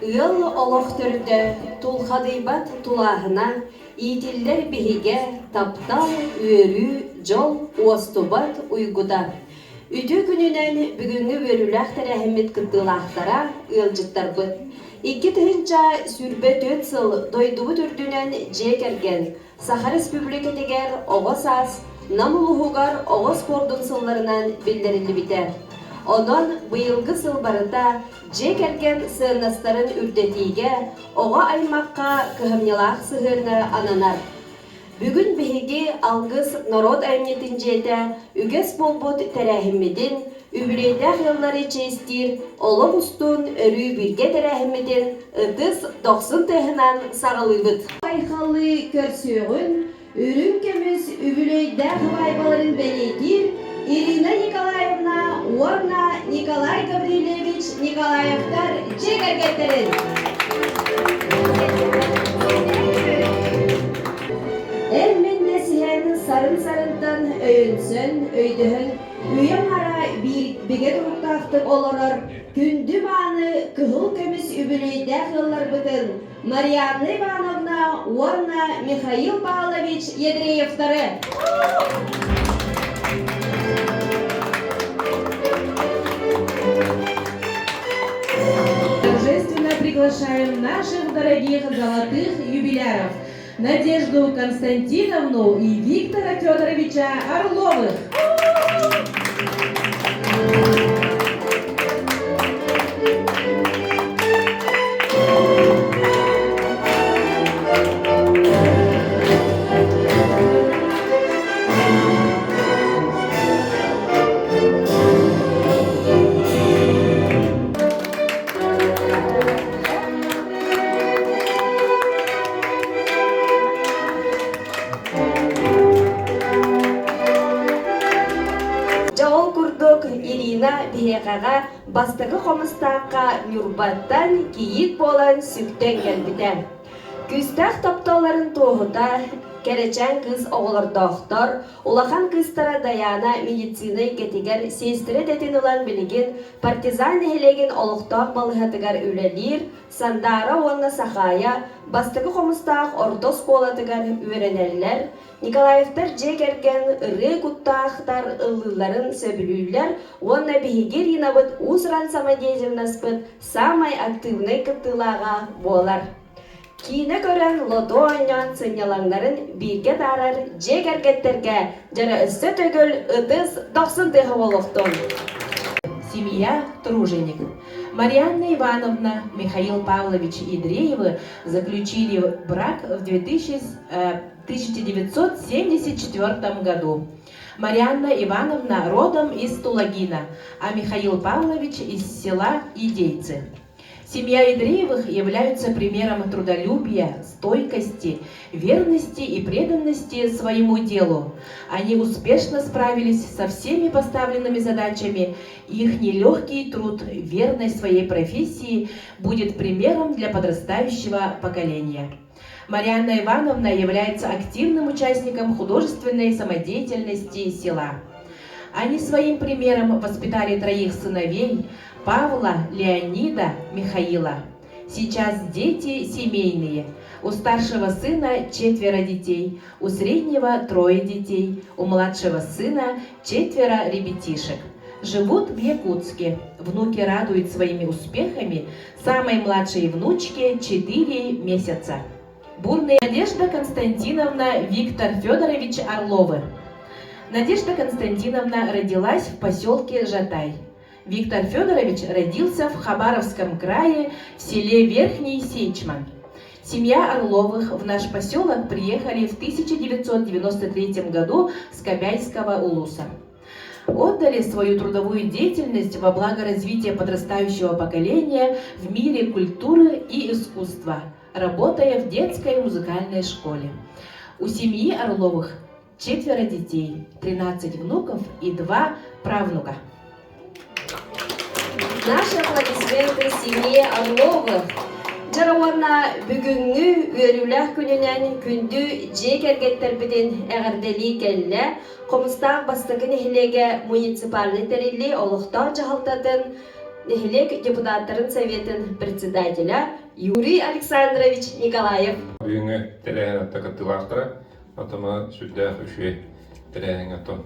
Ыал олох төрдө, тулхадыйбат тулааһына, иитиллэр биһигэ, таптал, үөрүү, дьол, уостубат уйгута. Үтүө күнүнэн бүгүҥҥү үөрүүлээх тэрээһиммит кыттыылаахтара, ыалдьыттарбыт. 2024 сыл дойдубут үрдүнэн дьиэ кэргэн, Саха Республикатыгар оҕо саас Нам улууһугар оҕо спордун сылларынан биллэриллибитэ. Онон быйылгы сыл барыта дьиэ кэргэн сыаннастарын үрдэтиигэ, оҕо аймахха кыһамньылаах сыһыаҥҥа ананар. Бүгүн биһиги Алгыс норуот айымньытын дьиэтэ үгэс буолбут тэрээһиммитин, үбүлүөйдээх ыаллары чиэстиир олох устун өрүү бииргэ тэрээһиммитин ытыс дохсун тыаһынан саҕалыыбыт. Айхаллыы көрсүөҕүн үрүҥ көмүс үбүлүөйдээх убаайбаларын бэлиэтиир Ирина Николаевна уонна Николай Гаврильевич Николаевтар дьиэ кэргэттэрин. Эр мин дэсиһэн сарын-сарынтан өйөнсөн, өйдөһөн үйэм хара биир бигэ туруктаахтык олорор күндү мааны кыһыл көмүс үбүлүөйдээх ыалларбытын Марианна Ивановна уонна Михаил Павлович Ядреевтары. Торжественно приглашаем наших дорогих золотых юбиляров Надежду Константиновну и Виктора Федоровича Орловых. Дьэ ол курдук Ирина биһиэхэҕэ бастакы хомустаахха Ньурбаттан кийиит буолан сүктэн кэлбитэ. Күүстээх тапталларын туоһута кэрэчээн кыыс оҕолордоохтор, Улахан кыыстара Дайаана медицина эйгэтигэр сиэстэрэ идэтин ылан билигин Партизан нэһилиэгин олохтоох балыыһатыгар үлэлиир, Сандаара уонна Сахаайа Бастакы Хомустаах орто оскуолатыгар үөрэнэллэр, Николаевтар дьиэ кэргэн ырыа куттаахтар ыллыылларын сөбүлүүллэр уонна биһиги Иринабыт уус-уран самодеятельноспыт саамай актыыбынай кыттыылааҕа буолар. Киинэ көрөн, лото оонньоон сынньалаҥнарын бииргэ таарар дьиэ кэргэттэргэ дьэрэ өссө төгүл ытыс дохсун тыаһа буолуохтун! Семья труженик. Марианна Ивановна, Михаил Павлович Ядреевы заключили брак в 1974 году. Марианна Ивановна родом из Тулагина, а Михаил Павлович из села Идейцы. Семья Ядреевых являются примером трудолюбия, стойкости, верности и преданности своему делу. Они успешно справились со всеми поставленными задачами. Их нелегкий труд, верность своей профессии будет примером для подрастающего поколения. Марианна Ивановна является активным участником художественной самодеятельности села. Они своим примером воспитали троих сыновей Павла, Леонида, Михаила. Сейчас дети семейные. У старшего сына четверо детей, у среднего трое детей, у младшего сына четверо ребятишек. Живут в Якутске. Внуки радуют своими успехами. Самой младшей внучке 4 месяца. Бурная Надежда Константиновна Виктор Федорович Орловы. Надежда Константиновна родилась в поселке Жатай. Виктор Федорович родился в Хабаровском крае в селе Верхний Сейчман. Семья Орловых в наш поселок приехали в 1993 году с Кобяйского улуса. Отдали свою трудовую деятельность во благо развития подрастающего поколения в мире культуры и искусства, работая в детской музыкальной школе. У семьи Орловых четверо детей, 13 внуков и два правнука. Наши аплодисменты семье Орловых. Дьара уонна бүгүҥҥү үөрүүлээх күнүнэн күндү дьиэ кэргэттэрбитин эҕэрдэлии кэллэ. Хомустаах бастакы нэһилиэгэ муниципальнай тэриллии олохтоох дьаһалтатын. нэһилиэк депутаттарын советын председателя Юрий Александрович Николаев. Бүгүҥҥү тэрээһин атта кыттыылаахтара атыма сүрдээх үчүгэй тэрээһиҥҥэ оттон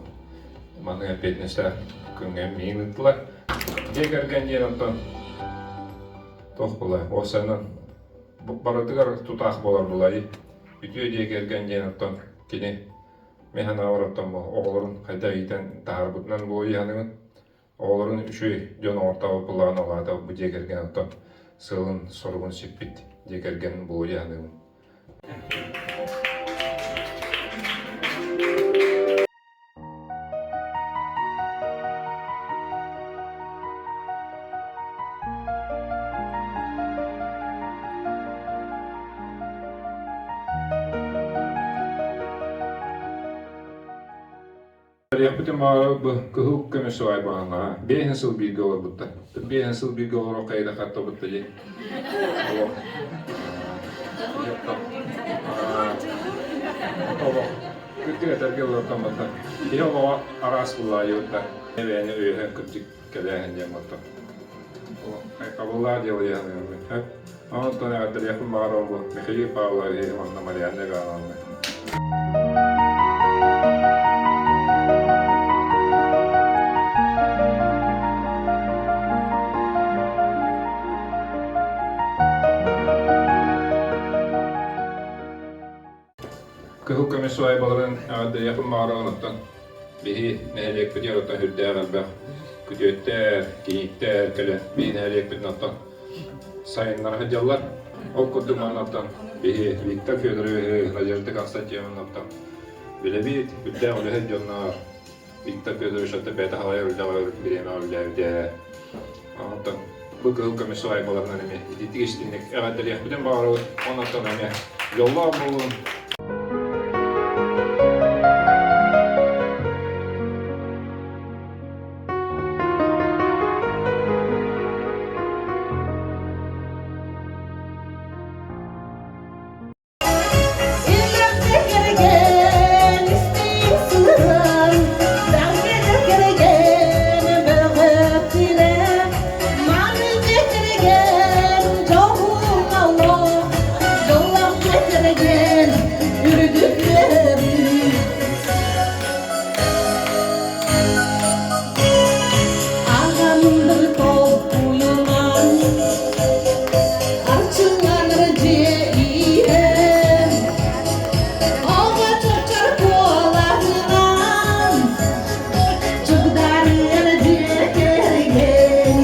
маннык эппиэтинэстээх күҥҥэ миин ыыттылар. Дьиэ кэргэн диэн оттон туох буолай уопсайынан барытыгар тутаах буолар булай үтүө дьиэ кэргэн диэн оттон кини мин санаабар оттон оҕолорун хайдах иитэн таһаарбытынан буолуо саныыбын Оҕолорун үчүгэй дьон оҥортообут буоллаҕына, ол аата бу дьиэ кэргэн оттон сыалын-соругун сиппит дьиэ кэргэн буолуо дии саныыбын. Эриэхпитин баҕарар бу кыһыл көмүс сыбаайбаҕаҥҥа биэһин сыл бииргэ олорбуттар. Биэһин сыл бииргэ олоро хайда хаттабытта дии. Олох. Олох. Кырдьык этэргэ олортон батта. Киһи олоҕо араас буллаайыбыттар. Эбээни өйөһөн кырдьык кэлээһин диэн батта. Хайкабыллаах дьыала диэн Онтон эҕэрдэлиэхпин баҕарабын бу Михаил Павловиһы уонна Марианна Ивановна. Кыһыл көмүс сыбаайбаларын эҕэрдэлиэхпин баҕарабын оттон биһи нэһилиэкпитигэр оттон сүрдээх элбэх күтүөттэр, кийииттэр кэлэн биһи нэһилиэкпитин оттон сайыннара сылдьаллар. Ол курдук манна оттон биһи Виктор Федоровиһы, Надежда Константиновна оттон билэбит, үрдээх үлэһит дьоннор. Виктор Федорович оттон бэйэтэ халайар үлэҕэ бириэмэҕэ үлэлээбитэ. Оттон бу кыһыл көмүс сыбаайбаларынан эмиэ ититик истиҥник эҕэрдэлиэхпитин баҕарабыт. Онон эмиэ дьоллоох буолун! Аҕам толкуйунан Арчыланар дьиэ иһэн, Оҕо чочор куолаһынан Чугдарыар дьиэ кэргэн.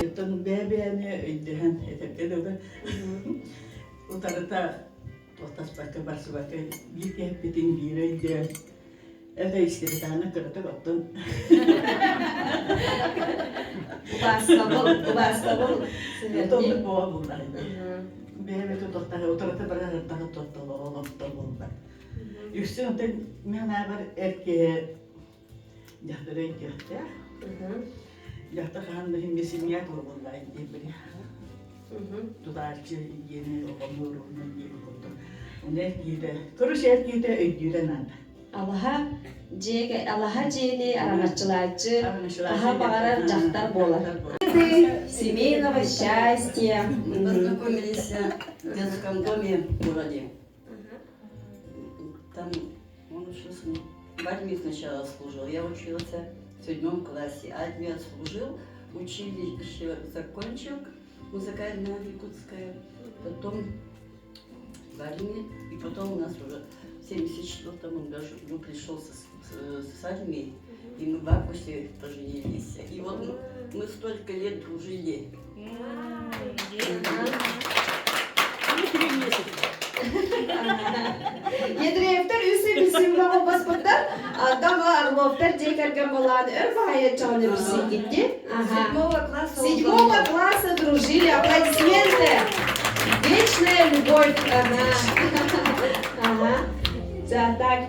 Оттон бэйэ-бэйэни өйдөһөн этэргэ дылы утарыта туохтаспакка барсыбакка биир киһиппитин биир өйдөөн Это истериканы кыратык оттон. Убаастабыл, убаастабыл. Тоннук буола буллар. Бэйэбит тохтаһы утарыта барар тоттоло олохто буолбат. Үксүн отон мен аабар эр киһи дьахтар өйдүөхтээх. Дьахтар хаһан да иһин семья туолуллар диэбри. Тутааччы диэни оҕону уруһунан диэби курдук. Оны эр киһитэ, короче эр киһитэ өйдүүрэ наада. Алаһа дьиэ алаһа дьиэни араҥаччылааччы хаһа баҕарар дьахтар буолар. Семейного счастья. Познакомились в детском доме в городе. Там он учился, в армии сначала служил, я учился в седьмом классе. Армию отслужил, училище закончил, музыкальное якутское, потом в армии, и потом у нас уже в 74-м году пришел с, с, с армии, и мы в августе поженились. И вот мы, мы столько лет дружили. Ядреевтар үсү билсиммэҕэ баспыттар, Дама Орловтар дьиэ кэргэн буолаан өр баһайа чоҕун билсиккитти. Седьмого класса. Седьмого класса дружили. Аплодисменты. Вечная любовь. Ага. Ага. Да, так.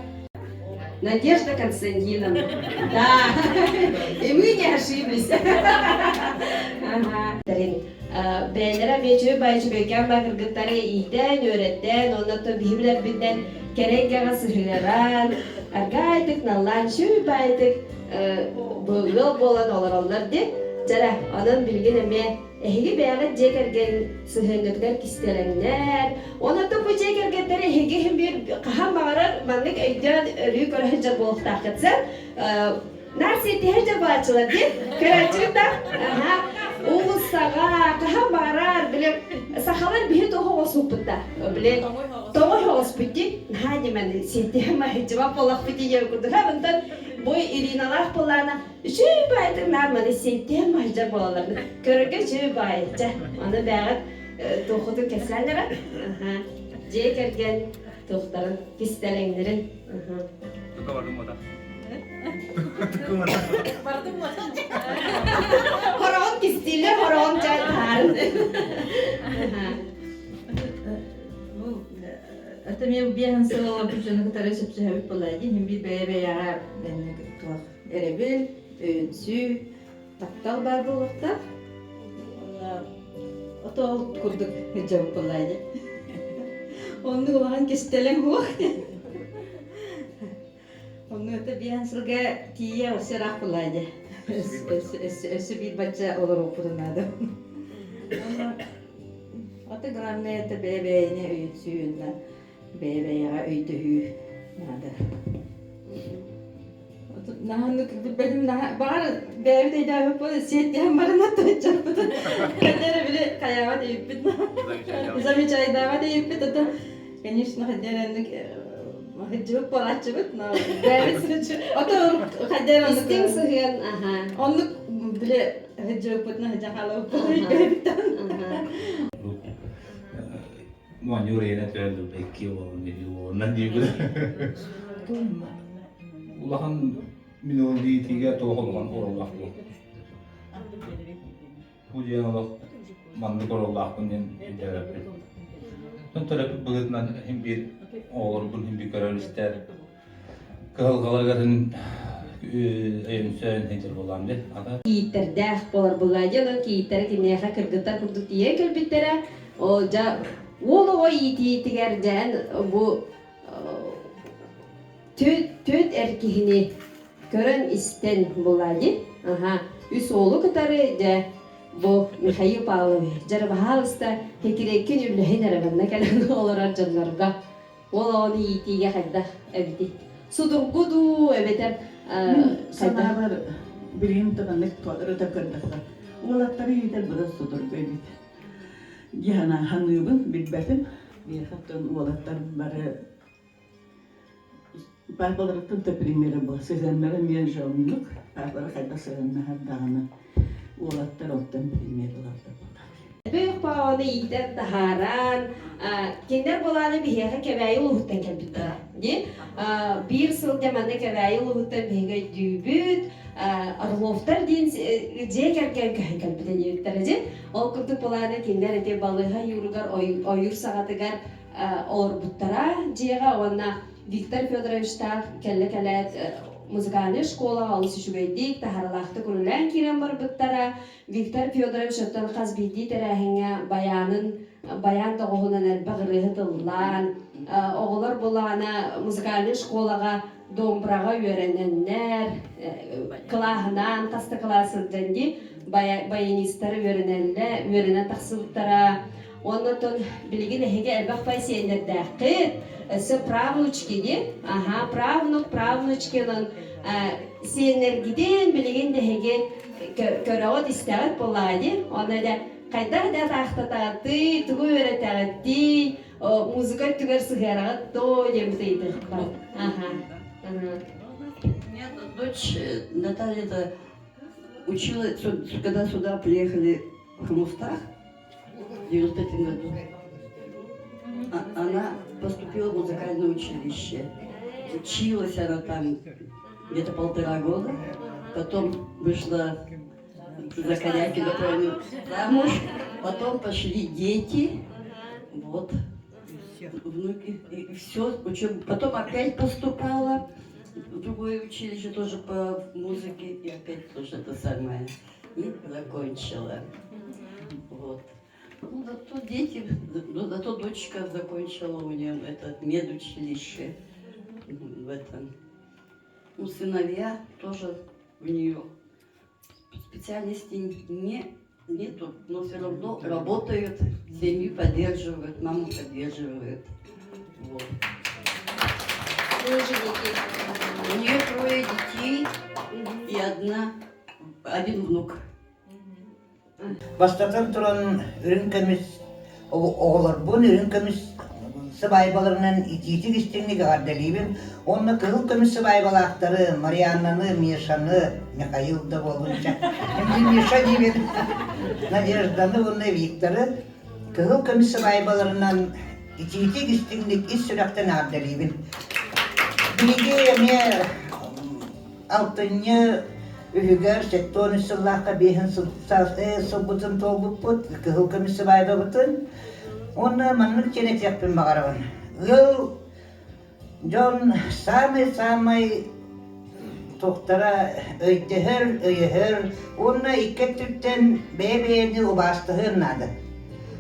Надежда Константиновна. Да. И мы не ошиблись. Ага. Бэйэлэрэ эмиэ үчүгэй баайы үчүгэйкээн баа кыргыттары иитэн, үөрэттэн, уонна оттон биһи билэрбитинэн кэрэ эйгэҕэ сыһыаран, аргаайтык наллаан үчүгэй баайытык ыал буолан олороллор дии. Чэрэ, онон билигин эмиэ эһиги бэйэҕит дьиэ кэргэн сыһыаҥҥытыгар кистэлэҥнэр, онон бу дьиэ кэргэттэр эһиги иһин биир хаһан баҕарар маннык өйдөөн өрүү көрө сылдьар буолуохтааххыт сэр. Наар сиэттиһэр дьарбааччылар диэн көрөөччүгүт да аха уулуссаҕа хаһан баҕарар били сахалар биһи тоҕо оҕосуппут да били тоҕо оҕоспут дии наһаа димэн сиэттиһэ маһыдьыба буолахпыт диэн курдук онтон бу Ириналаах буоллаана үчүгэй баайытык наар маны сиэттиһэн маһыдьар буолаллар көрөргө үчүгэй баайы чэ аны бээҕит туоххутун кэпсээн эрэ дьиэ кэргэн туохтарын кистэлэҥнэрин Хороҕон кистииллэр, хороҕон чай таһаарын. Это мен биэһин сыл олорбут дьону кытары сөпсөһөбүт буолла дии. Иһин биир бэйэ-бэйэҕэ туох эрэбил, өйөнсүү, таптал баар буолуохтаах. Ото ол курдук дьон буолла дии. Оннук улахан кистэлэҥ суох. Онно это биэһин сылга тиийэ өссө ыраах буолла дии. Өссө биир бачча олоруохпутун наада. Ото главное это бэйэ-бэйэни өйөнсүү уонна бэйэ-бэйэҕэ өйдөһүү наада. Наһааннык билбэтим наһаа баҕар бэйэбит өйдөөбүппүт сиэттиһэн баран аттаччарбытын ханна эрэ били хайаабат өйүппүт замечайдаабат өйүппүт ото конечно хайда эрэ оннук сылдьыбыт буолааччыбыт но бэйэбит сылдьы ото хайда эрэ оннук Истиҥ сыһыан аха оннук били сылдьыбыппытына сылдьан хаалыбыппыт бэйэбиттэн Моонньуур иэнэ төрөллүбүт икки уолун икки уолунан диибит. Улахан мелодиятыгар туох улахан оруоллаах буол. Бу диэн олох маннык оруоллаахпын диэн өйдөөбөппүн. Оттон төрөппүт быһыытынан иһин биир оҕолорбун иһин биир көрөр-истэр кыһалҕаларыгар өйөмсөөн сылдьар буолаам дии. Ата Кийииттэрдээх буолар буолла дии, онон кийииттэрэ киниэхэ кыргыттар курдук тиийэн кэлбиттэрэ. Ол дьэ уол оҕо иитиитигэр дьэ эн бу түөт эр киһини көрөн-истэн буолла дии. Аха, үс уолу кытары дьэ бу Михаил Павлович дьэ баһаалыста хикириэккин үллэһин эрэ манна кэлэн олорор дьоннорго. Уол оҕону иитиигэ хайдах эбитий? Судургу дуу эбэтэр Санаабар билигин маннык ырыта көрдөххө, уолаттары иитэр быдан судургу эбит. Дии саныыбын, билбэтим. Миэхэ оттон уолаттар бары паапаларыттан да примеры был. Сыһыаннара эмиэ дьоннук, паапалара хайдах сыһыаннаһар даҕаны уолаттар оттон пример ылаллар буолар. Бөх баҕаны иитэн таһааран, кинилэр былааны биһиэхэ Кэбээйи улууһуттан кэлбиттэрэ. Дии биир сыл манна Кэбээйи улууһуттан биһиги өйдүүбүт, Орловтар диэн дьиэ кэргэн көһөн кэлбитэ диэбиттэрэ дии. Ол курдук былааны кинилэр ити балыыһа ойууругар ойуур саҕатыгар олорбуттара дьиэҕэ уонна Виктор Федоровичтаах кэллэ кэлээт музыкальнай школаҕа олус үчүгэйдик, таһаарыылаахтык үлэлээн киирэн барбыттара. Виктор Федорович оттон хас биирдии тэрээһиҥҥэ байаанын баян тоҕуһунан элбэх ырыаһыт ыллаан, оҕолор булаана музыкальнай школаҕа домбраҕа үөрэнэннэр, кылааһынаан хас да кылаас сылдьан дии баянистар үөрэнэллэр, үөрэнэн тахсыбыттара. Уонна оттон билигин эһиги элбэх бай сиэннэрдээххит, өссө правнучки дии, аха, правнук, правнучки онон сиэннэргитин билигин да эһиги көрөҕүт, истэҕит буоллаҕа дии. Онно дьэ хайдах да атаахтатаҕытый, тугу үөрэтэҕитий, музыка өттүгэр сыһыараҕыт доо диэн ыйытыахпар. Аха. У меня дочь Наталья учила, когда сюда приехали в Хомустах в 93 году, она поступила в музыкальное училище. Училась она там где-то 1,5 года, потом вышла за Корякина замуж, потом пошли дети, вот, внуки, и все, учебу. Потом опять поступала в другое училище тоже по музыке, и опять тоже это самое, и закончила. Вот. Ну, зато дети, ну, зато дочка закончила у нее это медучилище в этом. Ну, сыновья тоже в нее. Специальности не, нету, но все равно работают, семью поддерживают, маму поддерживают. Вот. Тоже детей. У нее трое детей и одна, один внук. Бастатан туран үрүҥ көмүс оҕолорбун үрүҥ көмүс сыбаайбаларынан итиитик истиҥник эҕэрдэлиибин уонна кыһыл көмүс сыбаайбалаахтары Марианнаны, Мишаны, Михаил да буоллунча, Миша диибин, Надежданы уонна Викторы кыһыл көмүс сыбаайбаларынан итиитик истиҥник ис сүрэхтэн эҕэрдэлиибин. Биһиги эмиэ Алтынньы үһүгэр 73 сыллаахха биэһин сылбытын туолбуппут, кыһыл көмүс сыбаайбабытын. Уонна маннык диэн этиэхпин баҕарабын. Ыал дьон саамай-саамай туохтара өйдөһөр, өйөһөр уонна икки өттүттэн бэйэ-бэйэни убаастаһыан наада.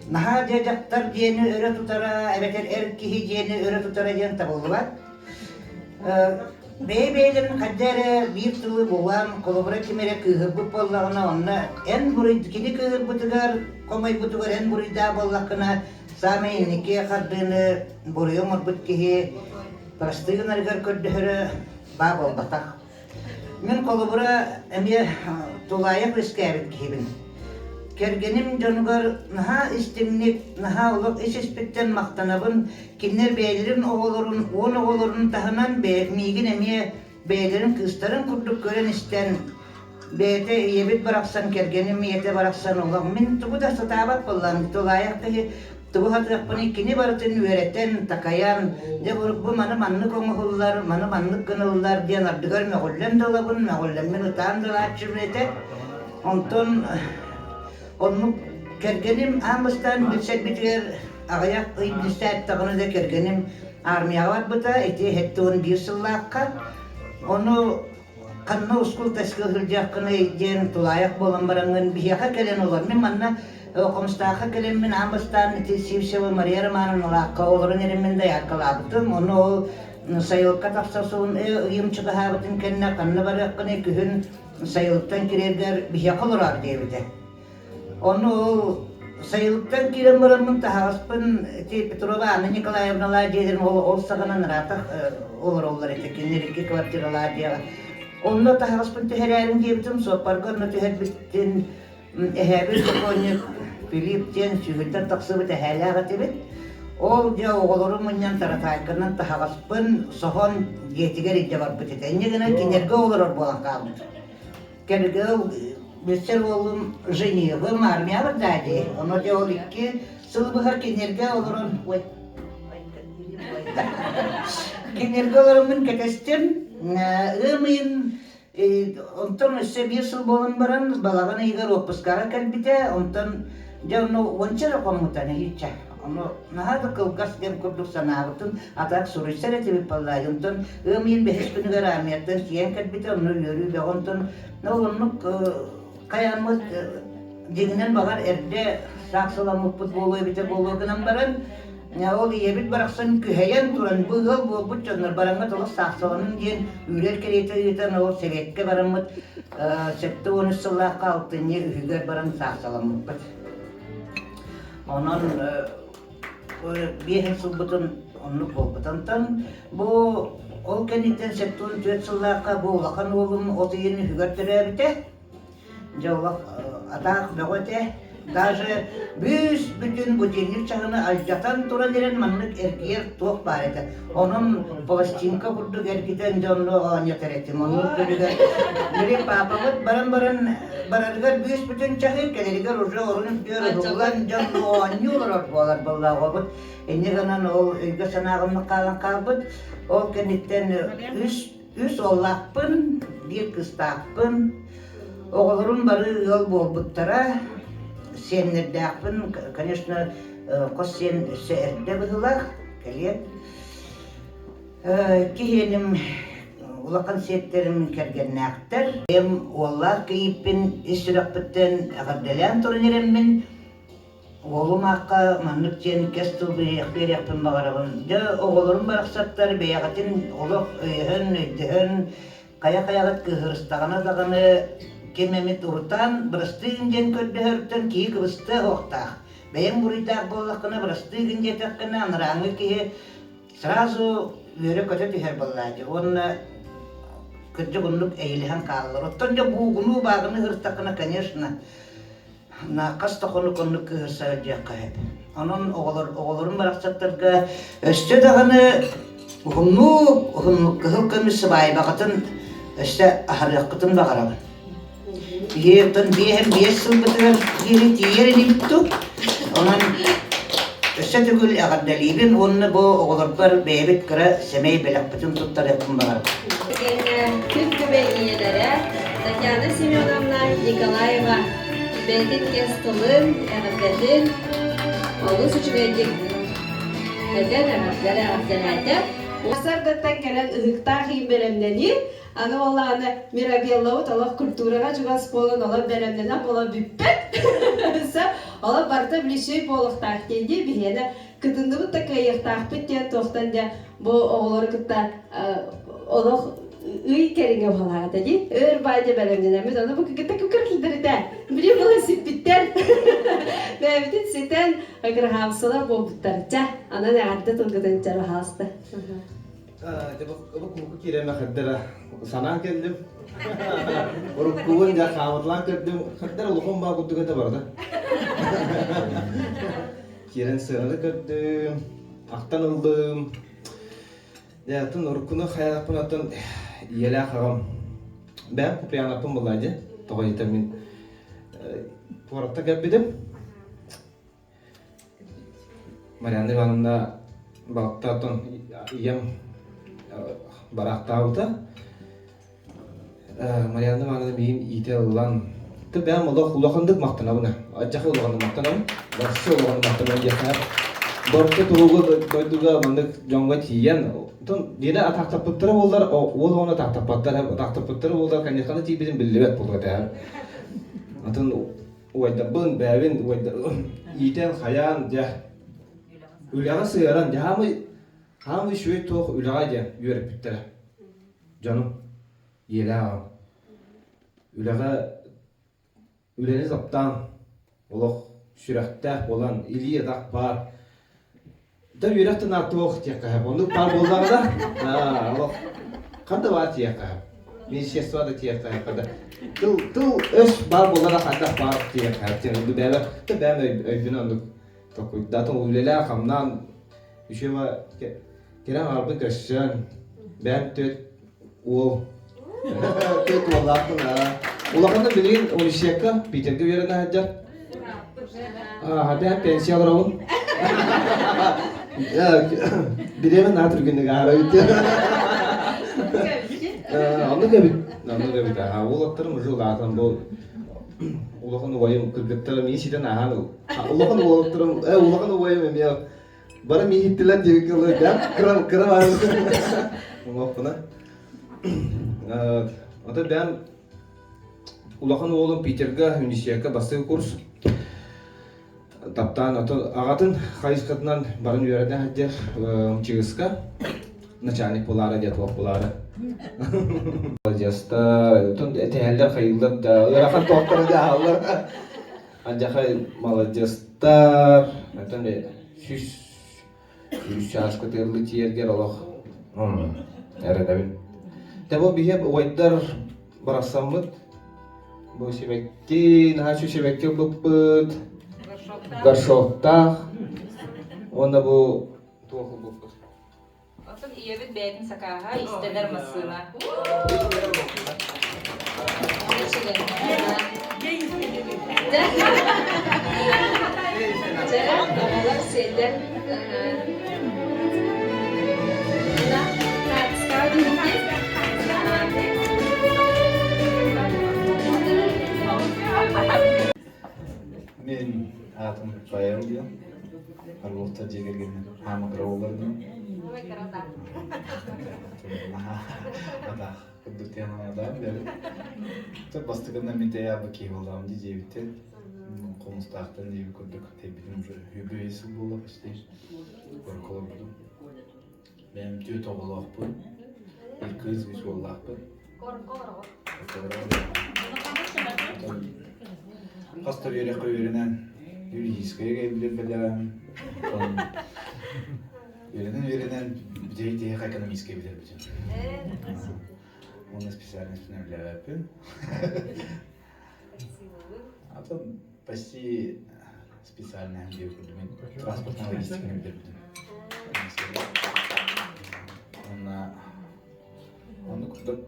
Наһаа дьэ дьахтар диэни өрө тутара эбэтэр эр киһи диэни өрө тутара диэн табыллыбат. Бэйэ-бэйэлэрин хайда эрэ биир тылы булан, холобура ким эрэ кыыһырбыт буоллаҕына, онно эн буруй кини кыыһырбытыгар, хомойбутугар эн буруйдаах буоллаххына, саамай инники хардыыны буруйу оҥорбут киһи простыы гынарыгар көрдөһөрө баа буолбатах. Мин холобура эмиэ тулаайах үөскээбит киһибин. Кэргэним дьонугар наһаа истиҥник, наһаа олох ис-испиттэн махтанабын. Кинилэр бэйэлэрин оҕолорун, уон оҕолорун таһынан миигин эмиэ бэйэлэрин кыыстарын курдук көрөн-истэн, бэйэтэ ийэбит барахсан, кэргэним ийэтэ барахсан олох мин тугу да сатаабат буоллаҕым, тулаайах киһи тугу сатыахпыный кини барытын үөрэтэн, такайан, дьэ бу маны маннык оҥоһуллар, маны маннык гыныллар диэн ардыгар мөҕүллэн да ылабын, мөҕүллэммин ытаан да ылааччыбын этэ. Онтон оннук кэргэним аан бастаан билсэрбитигэр аҕыйах ый билсээттэҕинэ да кэргэним армияҕа барбыта, ити 71 сыллаахха. Ону ханна ускул-таскы сылдьыаххыный диэн тулаайах буолан бараҥҥын биһиэхэ кэлэн олор. Мин манна Хомустаахха кэлэммин аан бастаан ити Сивцева Мария Романовналаахха олорон эриммин дайааркалаабытым. Ону ол сайылыкка тахса суун ыйым чугаһаабытын кэннэ ханна барыаххыный күһүн сайылыктан киирэргэр биһиэхэ олороор диэбитэ. Ону ол сайылыктан киирэн бараммын таһаҕаспын ити Петрова Анна Николаевналаа дьиэлэрин ол, ол саҕанан ыраатах олороллор этэ кинилэр икки квартиралаах дьиэҕэ. Онно таһаҕаспын түһэрээрин диэбитим, суоппарга онно түһэрбиттин эһээбит сокуонньук Филипп диэн сүһүрдэн тахсыбыт эһээлээх этибит. Ол дьэ оҕолору мунньан таратаайканан таһаҕаспын соһон дьиэтигэр илдьэ барбыт этэ. Инньэ гынан кинилэргэ олорор буолан хаалбыт. Кэргэл билсэр уолум женихым армия барда дии. Ону дьэ ол икки сыл быһа кинилэргэ олорон ой кинилэргэ олороммун кэтэстим. Ыам ыйын онтон өссө биир сыл буолан баран балаҕан ыйыгар уоппускаҕа кэлбитэ. Онтон дьэ ону уонча эрэ хоммута нэһииччэ. Ону наһаа да кылгас кэм курдук санаабытым, атак суруйсар этибит буоллаа. Онтон ыам ыйын бэһис күнүгэр армияттан тиийэн кэлбитэ, онно үөрүү бөҕө. Онтон ол оннук хайааммыт дьиҥинэн баҕар эрдэ саахсаламмыппыт буолуо эбитэ буолуо гынан баран, ол ийэбит барахсан күһэйэн туран бу ыал буолбут дьоннор бараҥҥыт олох саахсаланын диэн үүрэр кэриэтэ ыытан ол сэбиэккэ бараммыт 73 сыллаахха алтынньы үһүгэр баран саахсаламмыппыт. Онон биэһин сылбытын оннук буолбут. Онтон бу ол кэнниттэн 74 сыллаахха бу улахан уолум от ыйын үһүгэр төрөөбүтэ. Дьэ олох атаах бөҕө этэ. Даже бүүс бүтүн будильник чаһыны алдьатан туран эрэн маннык эргийэр туох баар этэ. Онон пластинка курдук эргитэн дьонно оонньотор этим. Оннук көрүгэр били паапабыт баран баран барарыгар бүүс бүтүн чаһы, кэлэригэр уже орун үрдүгэр уһуллан дьон оонньуу олорор буолар буоллаҕа Инньэ гынан ол өйгө санааҕыммыт хаалан хаалбыт. Ол кэнниттэн үс үс уоллаахпын, биир кыыстаахпын. Оҕолорум бары ыал буолбуттара. Сиэннэрдээхпин, конечно, хос сиэн өссө эрдэ быһыылаах, кэлиэн. Киһиэним улахан сиэттэрим кэргэннээхтэр. Эм уоллаах кийииппин ис сүрэхпиттэн эҕэрдэлээн туран эрэммин, уолум аахха маннык диэн кэс тыл биэриэхпин баҕарабын. Дьэ, оҕолорум барахсаттар бэйэҕитин олох өйөһөн, өйдөһөн, хайа-хайаҕыт кыыһырыстаҕына даҕаны, Ким эмит урутаан бырастыы диэн көрдөһөртөн киһи кыбыстыа суохтаах. Бэйэҥ буруйдаах буоллаххына бырастыы гын диэтэххинэ анарааҥҥы киһи сразу үөрэ-көтө түһэр буоллааччы уонна кырдьык оннук эйэлэһэн хааллар. Оттон дьэ буугунуу бааҕыны ыһыртаххына, конечно, хас да хонук оннук кыыһырса сылдьыахха сөп. Онон оҕолор оҕолорум барахсаттарга өссө даҕаны уһуннук уһуннук кыһыл көмүс сыбаайбаҕытын өссө аһарыаххытын баҕарабын. Биһиэттэн биэһэн биэс сылбытыгар диэри тиийэр инибит дуу. Онон өссө төгүл эҕэрдэлиибин уонна бу оҕолорбор бэйэбит кыра сэмэй бэлэхпитин туттарыахпын баҕарабын. Күн күбэй ийэлэрэ Татьяна Семеновна Николаева бэйэтин кэс тылын, эҕэрдэтин олус үчүгэйдик этэн эҕэрдэлэр эҕэрдэлээтэ. Сарсыардаттан кэлэн ыһыктаах иин бэлэмнэнии, аны буоллаҕына Мирабеллабыт олох культураҕа чугас буолан олох бэлэмнэнэн буолан бүппэт. Олох барыта ближэй буолуохтаах диэн дии биһиэнэ кытынныбыт да кыайыахтаахпыт диэн туохтан дьэ бу оҕолору кытта олох ый кэриҥэ уһалаата дии өр баайда бэлэмнэнэммит ону бу кытта күкүркүлдэритэ били була сиппиттэр бэйэбитин ситэн граһаамсалар буолбуттар чэ анан эҕэрдэ тылгытын чэ баһаалыста Бу куку киирэн хардара санаан кэллим. Уруккубун дьэ хаамыталаан көрдүм. Хардара улахан баа курдук этэ барда. Киирэн сыананы көрдүм, ахтан ыллым. Дьэ, атын уруккуну хайаахпын атын ийэлээх аҕам. Бэйэм Куприянаппын булла дьэ. Тоҕо диэтэр мин куоракка кэлбитим. Марианна Ивановна балта ийэм бараахтаабыта. Марианна Ивановна миигин иитэ ылан, ты бэйэм олох улаханнык махтанабын. Адьаха улаханнык махтанабын. Вообще улаханнык махтанабын диэххэ. Дорто туругу дойдуга маннык дьоҥҥо тиийэн, тон диэри атаахтаппыттара буоллар, уол оҕону атаахтаппаттар, атаахтаппыттара буоллар, конечно, тиийбитин биллибэт буолуо этэ. Атын уойдарбын, бэйэбин иитэн, хайаан, дьэ, үлэҕэ сыһыаран, дьэ, хаамый, хаамый үчүгэй туох үлэҕэ диэн үөрэппиттэрэ. Дьонум, ийэлээх аҕам. Үлэҕэ, үлэни таптаан, олох сүрэхтээх буолан, илии-атах баар. Да үөрэх да наартуох диэххэ сөп. Оннук баар буоллаҕына, олох ханна баар тиийиэххэ сөп. Министерство да тиийиэххэ сөп. Да тыл, тыл өс баар буолла да хайдах баар тиийиэххэ сөп. Диэн оннук бэйэбэр, да бэйэм өйбүн оннук толкуйдаатым. Үлэлээх, хамнаан, үчүгэй кэрэ аҥаарбын көрсөн, бэйэм түөрт уол түөрт уоллаахпын. Улаханным билигин университекка Питергэ үөрэнэ сылдьар. Бэйэм пенсия олоробун. Бириэмэ наһаа түргэнник аһара бүттэ. Оннук эбит. Оннук эбит. Уолаттарым уже улаатан бу улахан убайым кыргыттарым миин ситэн ааһан улахан уолаттарым улахан убайым эмиэ бары мииһиттилэр диэбиккэ дылы кыра кыра баар Ото бэйэм улахан уолум Питерга университекка бастакы курс таптаан ото аҕатын хайысхатынан баран үөрэнэ сылдьар МЧС-ка начальник буолаары диэн туох буолаары маладьыастар отон этэһэллэр хайыыллар да ыарахан туохтары да аһаллар Андьахай маладьыастар отон сүүс үс чааска тыаллыы тиийэргэр олох эрэнэбин. Дьэ бу биһиэп убайдар барахсаммыт бу сибэкки наһаа үчүгэй сибэкки ылбыппыт горшоктаах уонна бу туох ылбыппыт Оттон ийэбит бэйэтин сакааһа, истэнэр массыына. Дьэ, оҕолор сиэтэн Мин аатым Павел диэн. Орловтар дьиэ кэргэнин хаамыгыра буолар диэн. Атаах курдук диэн анадаам бэри. Бастакынан мин тэйэ киһи буоллаҕым дии диэбиттэн. Хомустаахтан диэбит курдук тэйбитим уже үбү сыл буолла почти. Олорбутум. Бэйэм түөрт оҕолоохпун. Бір кыыс, үс уоллаахпын. Хас да үөрэххэ үөрэнэн юридическайга билэр бэлэм. Үөрэнэн-үөрэнэн бүтэһик тиһэх экономическай билэрбитим. Уонна специальностьпын үлэлээбэппин. А то почти специальная диэбит курдук мин транспортная логистиканы бүтэрбитим. Уонна оннук курдук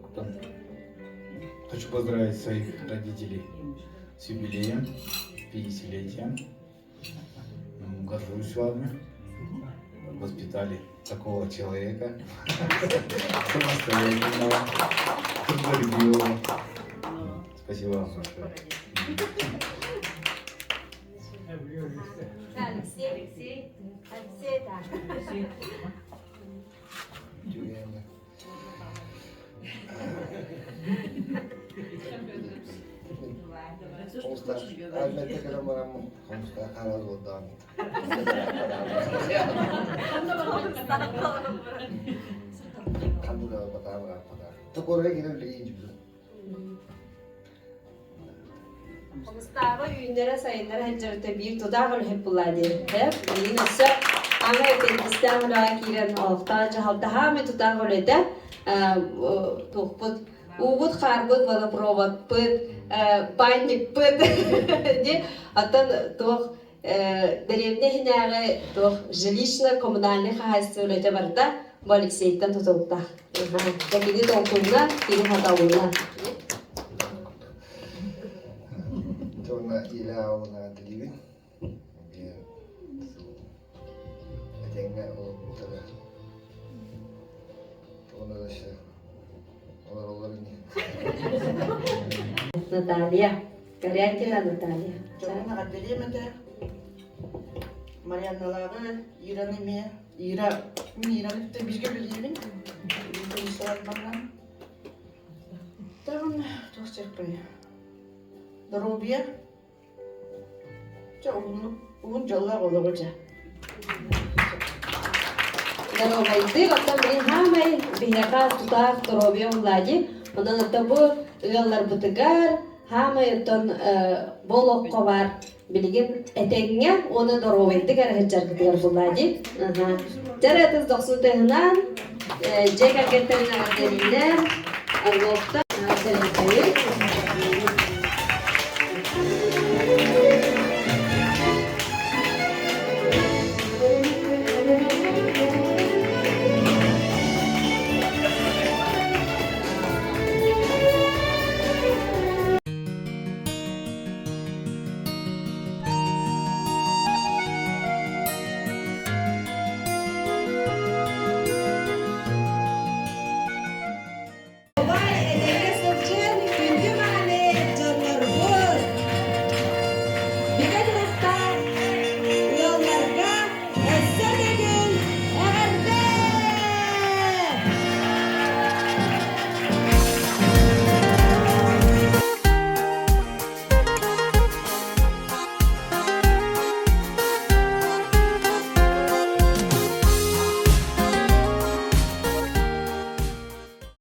хочу поздравить своих родителей с юбилеем, 50-летием. Горжусь вами. Воспитали такого человека, самостоятельного, трудолюбивого. Спасибо вам большое. Алексей, Алексей, Алексей, да. Хомустаах кэлэн бараммын хомустаах хаалар буолдаҕым. Ханнык батаам ырааппатаа. Токуорга киирэн билигин дьүбүтүм. Хомустааҕы үүннэрэ сайыннара сылдьарыта биир тутаах үлэһит буолла диэбиттэр. Билигин өссө аны эппиэтинэстээх үлэҕэ киирэн олохтоох дьаһалта хаамай тутаах үлэтэ туохпут уубут хаарбыт водопроводпыт банникпыт ди оттон туох дэриэбинэ иһинээҕи туох жилищно-коммунальнай хаһаайыстыба үлэтэ барыта бу Алексейтан тутулуктаах. Кини толкуйга, кини хатабылла. Уонна илэ аҕалына билибин. Биир сыл этэҥҥэ олорбуттара. Уонна да олороллор ини. Наталья. Корякина Наталья. Дьоҥҥун эҕэрдэлиэм этэ. Марианналааҕы Ираны эмиэ Ира, мин Ираны кытта бииргэ үлэлиибин. Баран. Тагын туох диэхпиний? Доруобуйа. Чэ уһуннук уһун дьоллоох олоҕу дьэ. Доруобайдык, оттон билин хаамай биһиэхэ тутаах доруобуйа булла дии. Онон оттон бу ыалларбытыгар хаамай оттон бу олоххо баар билигин этэҥҥэ уонна доруобайдык эрэ сылдьаргытыгар булла дии. Дьэ тыс дохсун тыһынан дьиэ кэргэттэрин эҕэрдэлиилэр Орловтар Сэргэйи.